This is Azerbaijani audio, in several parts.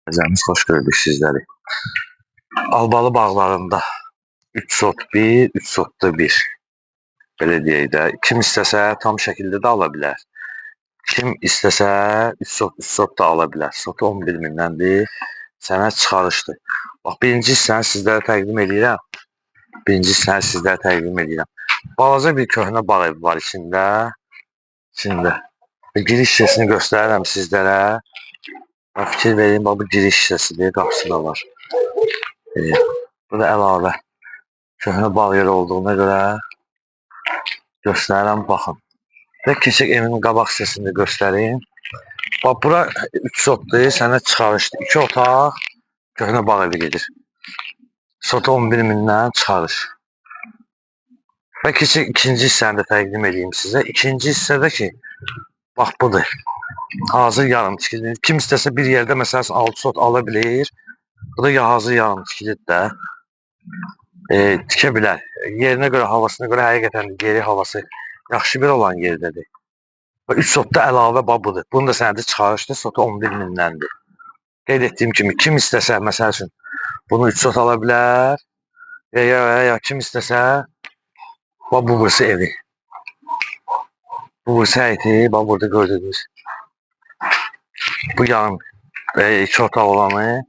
Əzəmiz, xoş gördük sizləri. Albalı bağlarında 3 sot 1, 3 sotda 1. Belə deyək də, kim istəsə tam şəkildə də ala bilər. Kim istəsə 3 sot, 3 sot da ala bilər. Sotu 11 mindəndir. Sənəd çıxarışdır. Bax, birinci hissəni sizlərə təqdim eləyirəm. Birinci hissəni sizlərə təqdim eləyirəm. Balaca bir köhnə bağ evi var içində. İçində. Və giriş hissəsini göstərirəm sizlərə. Bax, fikir verin, bax, bu giriş hissəsidir, qapısı da var. Bu da əlavə. Köhnə bağ yeri olduğuna görə göstərirəm, baxın. Və keçək evin qabaq hissəsini də göstərim. Bax, bura 3 sotdur, sənəd çıxarışdır. 2 otaq, köhnə bağ evi gedir. Sotu 11 mindən çıxarış. Və keçək ikinci hissəni də təqdim edeyim sizə. İkinci hissədə ki, bax budur. Hazır yarım tikili. Kim istəsə bir yerdə məsəl üçün 6 sot ala bilir. Bu da ya hazır yarım tikilidir də. Tikə bilər. Yerinə görə, havasına görə həqiqətən də yeri havası yaxşı bir olan yerdədir. Və 3 sotda əlavə bax budur. Bunun da sənədi çıxarışdır. Sotu 11 mindəndir. Qeyd etdiyim kimi kim istəsə məsəl üçün bunu 3 sot ala bilər. Və ya kim istəsə bax bu burası evi. Bu burası həyəti, bax burada gördüyünüz. Bu yarım 2 otaq olanı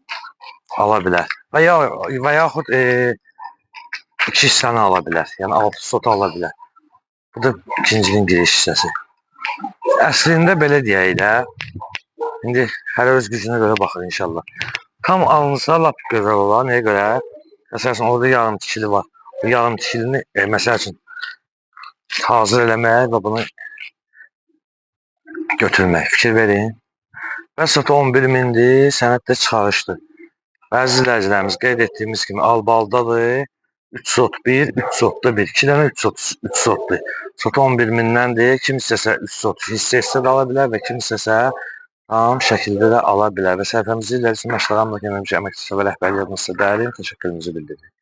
ala bilər. Və ya və yaxud 2 hissəni ala bilər. Yəni 6 sot ala bilər. Bu da ikincinin giriş hissəsi. Əslində belə deyək də. İndi hər öz gücünə görə baxır inşallah. Tam alınsa lap gözəl olar. Nəyə görə? Məsəl üçün orada yarım tikili var. Bu yarım tikilini məsəl üçün hazır eləmək və bunu götürmək. Fikir verin. Və sotu 11 mindir, sənəd də çıxarışdır. Bəzi izləyicilərimiz qeyd etdiyimiz kimi Albalıdadır. 3 sot 1, 3 sotda 1. 2 dənə 3 sot, 3 sotdur. Sotu 11 mindəndir. Kim istəsə 3 sot hissə hissə də ala bilər və kim istəsə tam şəkildə də ala bilər. Və səhifəmizi izlədiyiniz üçün məşqlərimlə əməkdaşı və rəhbərlik adına sizə dərin təşəkkürümüzü bildiririk.